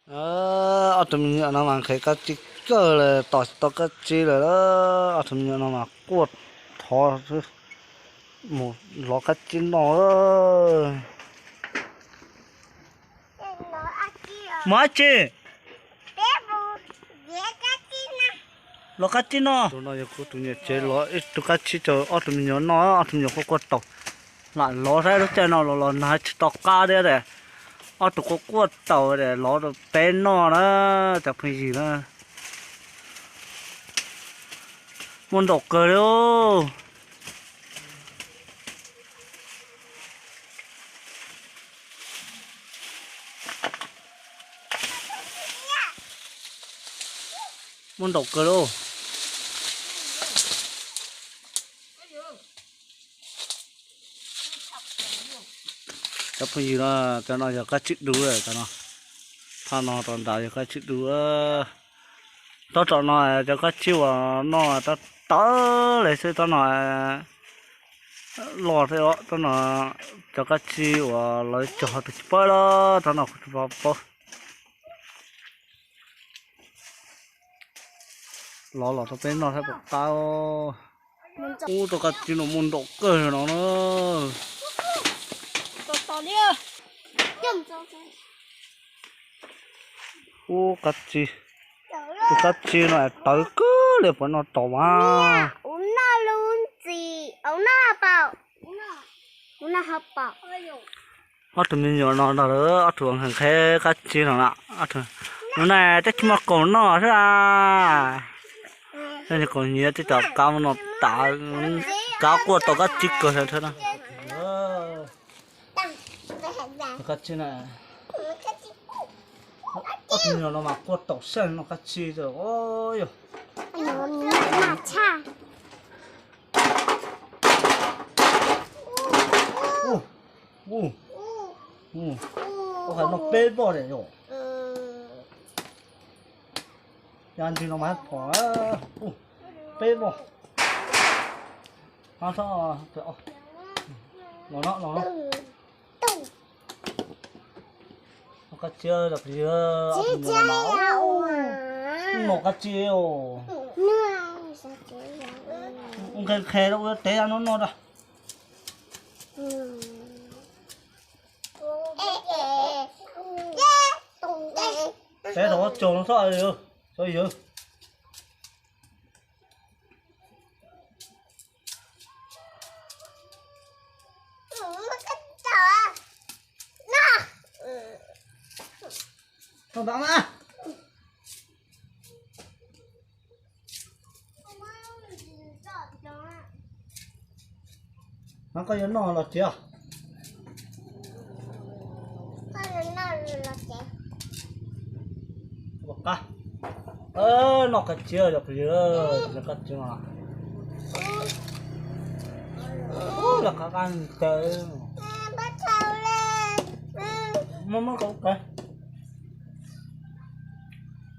Ob tug me nyuam no mas nqhis kab tsib kawg lawm, tom tsis tau kab tsib lawm. Ob tug me nyuam no mas quaj thov mus lov kab tsib noj. Mus dab tsi? Lov kab tsib noj. Tus no yog kuv tus niam tsev lov ib tug kab tsib rau ob tug me nyuam noj, ob tug me nyuam quaj quaj taus. Lam lov saib lub caij no los los nag tsis tau qab thiab es ob tug quaj quaj taus es lov rau peb noj na, cov phooj ywg na. Muaj ntau kawg li. Muaj ntau kawg li. Cov phooj ywg na, cov no yog kab tsib dub, cov no, thaj no rau nrad yog kab tsib dub. Tab tom no cov kab tsib uas noj tab tawv li xwb, tab no loj thiab os, tab no cov kab tsib uas lawv cog tus tsis paub los tab no kuv tsis paub. Lov los rau peb noj thiab puas qab. Ub, tus kab tsib no muaj ntau kawg no na. Ub, kab tsib, tus kab tsib no tawv kawg li, puas noj tau mas? Ob tug me nyuam no nrog lawv ob tug nqhis kab tsib no na. Hnub no twb tsis muaj kaus noj xwb a. Tej kaus nyiav twb cov kab no tas, kab quaj tau kab tsib kawg thiab na. Kab tsib na, ob tug me nyuam no mas quaj taus siab noj kab tsib. Ub, ub, ub, ua qhov no peb voj lawm yom. Yog ntsis no mas phom, ub, peb voj. Los no, los no. Kab tsib, noj kab tsib os. Nqhis nqhis rau ua tev no noj rau. Tev rau tsaus no txhob, txhob yawg. Tau ntawd mas. Mas koj yuav noj los txiav. Ua qab. Noj kab tsib yog plis, kab tsib no. Ub, los qab qab ntawd. Muab muab kau kawg.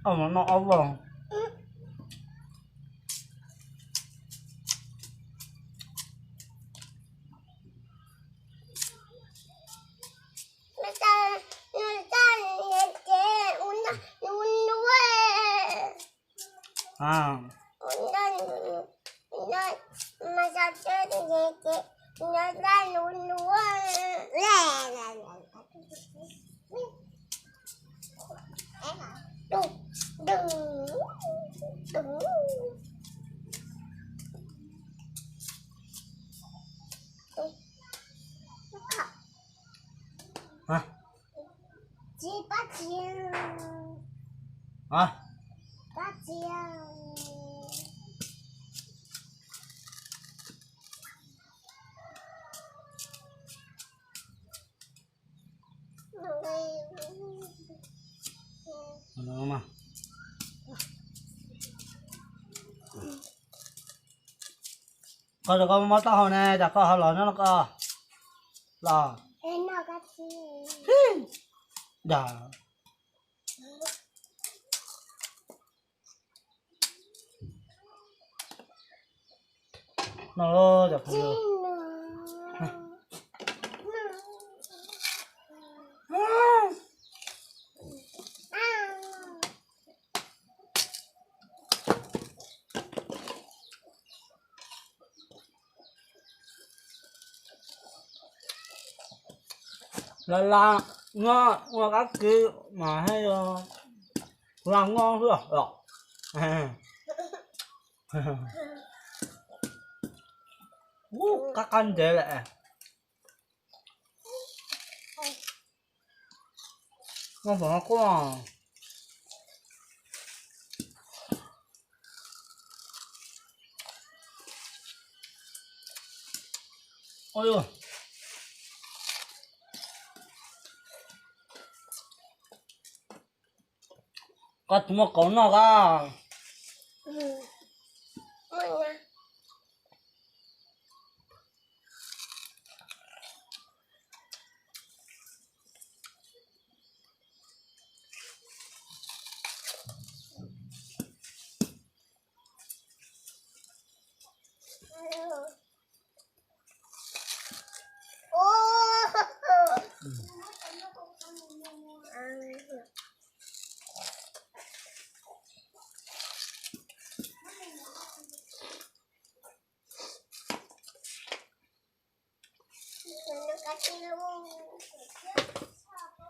Ob no noj ob voj. Hả? Hả? Koj rau koj mob taub hau ne, cas koj ho los nyob no koj los? Dag. No cov phooj ywg. Laj laj nyob ua qab kis mas haj yog laj nyob xwb os. Ub, qab qab ntev lawm. Noj pom no quaj. Ua, koj tus muaj qauv noj koj.